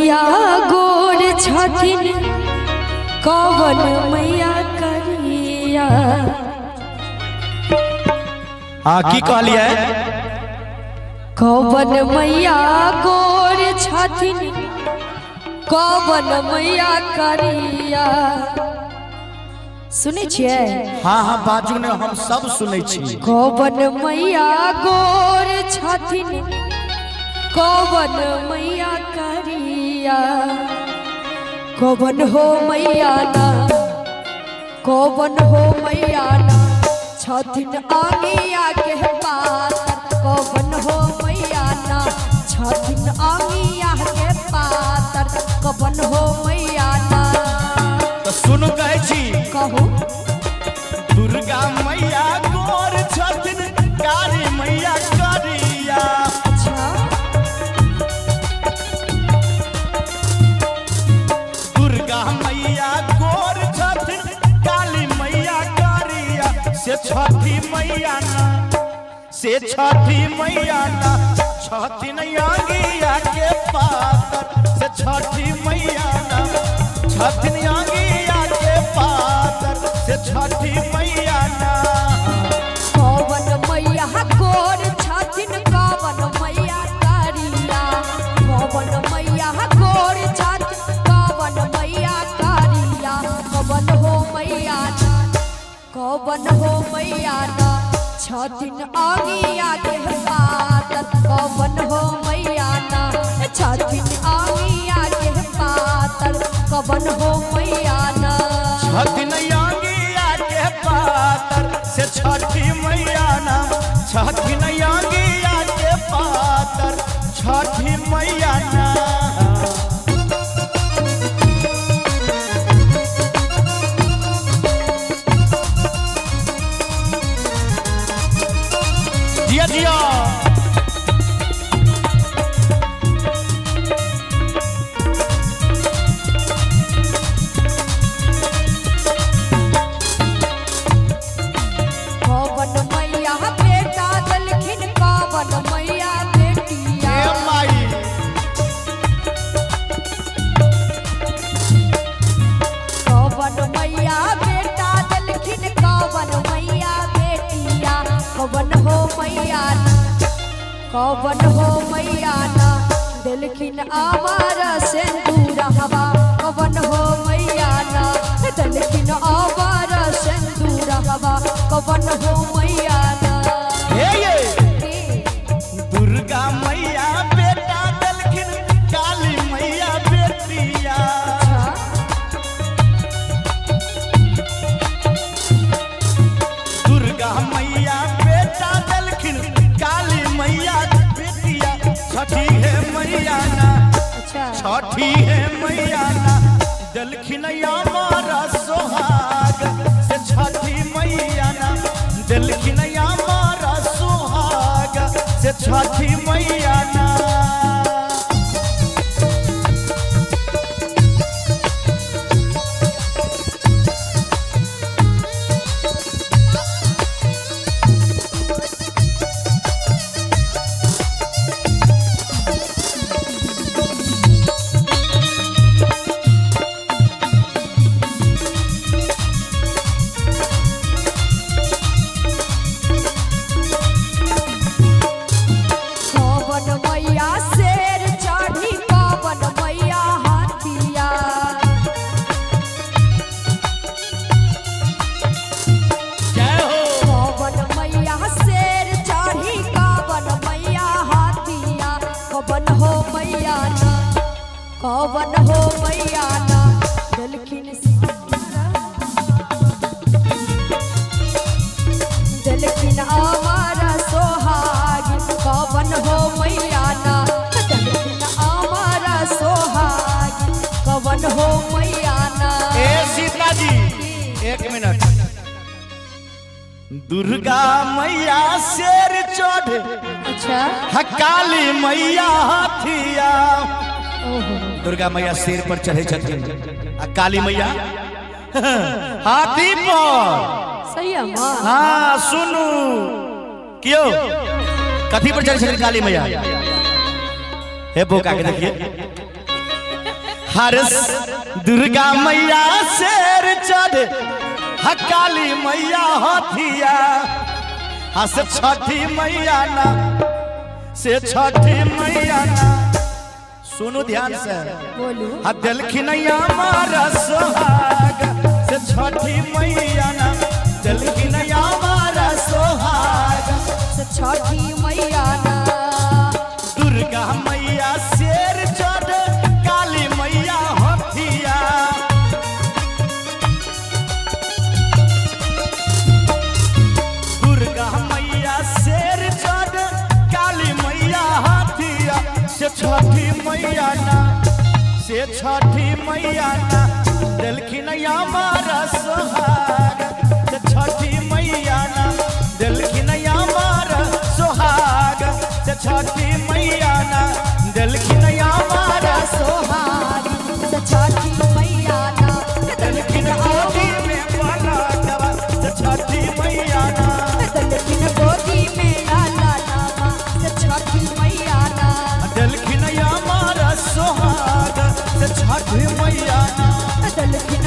मैया गोर छथिन कवन मैया करिया। हाँ, की कहलिए? कवन मैया गोर छथिन कवन मैया करिया। सुनै छियै? हाँ हाँ, बाजू ने, हम सब सुनै छी। कवन मैया गोर छथिन कवन मैया करिया, कवन हो मैया ना, कवन हो मैया ना छथिन आंगिया के पातर, कवन हो मैया ना छथिन आंगिया के पातर, कवन हो मैया ना। तो सुनु, कहै छी। कहू। दुर्गा मैया गोर छथिन, काली मैया करिया। अच्छा। दुर्गा मैया गोर छथिन, काली मैया करिया, से छठी मैया ना, से छठी मैया ना छथिन आंगिया के पातर, से छठी मैया ना छथिन आंगिया के पातर, से छठी मैया ना। कवन मैया गोर छथिन कवन मैया करिया, कवन मैया गोर छथिन कवन मैया करिया, कवन हो मैया ना, कवन हो मैया ना छथिन आगिया के पातर, कवन हो मैया ना छथिन आगिया के पातर, कवन हो मैया ना। छथिन आंगिया के पातर, से छठी मैया ना छथिन आंगिया के पातर, छठी मैया ना। जिया जिया। कवन मैया बेटा दलखिन कवन मैया बेटिया। ए माई। कवन मैया बेटा दलखिन कवन मैया बेटिया, कवन हो मैया ना, कवन हो मैया ना दलखिन आवार सिंदूर हवा, कवन हो मैया ना दलखिन आवार सिंदूर हवा, कवन हो मैया ना। हे ये। के? दुर्गा मैया बेटा दलखिन, काली मैया बेटिया। अच्छा। दुर्गा मैया बेटा दलखिन, काली मैया बेटिया, छठी है मैया ना। अच्छा। छठी है मैया ना दलखिन हमारा सोहाग, से छठी मैया ना दलखिन हमारा सोहाग, से छठी मैया ना। कवन मैया शेर चढ़ी कवन मैया हाथिया। जय हो। कवन मैया शेर चढ़ी कवन मैया हाथिया, कवन हो मैया ना, कवन हो मैया ना दलखिन, दलखिन आमार सोहागिन, कवन हो मैया ना दलखिन आमार सोहागिन, कवन हो मैया ना। ए सीता जी, एक मिनट। दुर्गा मैया शेर चढ़े, अच्छा। हा काली मैया हाथिया। ओहो। दुर्गा मैया शेर पर चढ़े छथिन आ काली मैया हाथी पर। सही है माँ। हाँ, सुनू, क्यों, कथी पर चढ़े छथिन काली मैया? हे बोका के देखिए। हर दुर्गा मैया शेर चढ़, हा काली मैया हाथिया, हस छठी मैया ना, से छठी मैया ना। सुनो ध्यान से। बोलू। हा दिलखिन मारा सोहाग, से छठी मैया ना, दिलखिन मारा सोहाग, से छठी मैया ना। दुर्गा मैया शेर चढ़, काली मैया हथिया, दुर्गा मैया शेर चढ़, काली मैया हथिया, से छठी मैया ना, से छठी मैया ना, दिलखिन मारा सोहाग, से छठी मैया ना, दिलखिन मारा सोहाग, से छठी मैया ना, दिलखिन मारा सोहाग, से छठी मैया ना। दिलखिन गोदी में पलटवा, से छठी मैया ना। दलखिन गोदी में लाला नामा, से छठी मैया ना। दिलखिन मारा सोहाग, से छठी मैया ना। दलखिन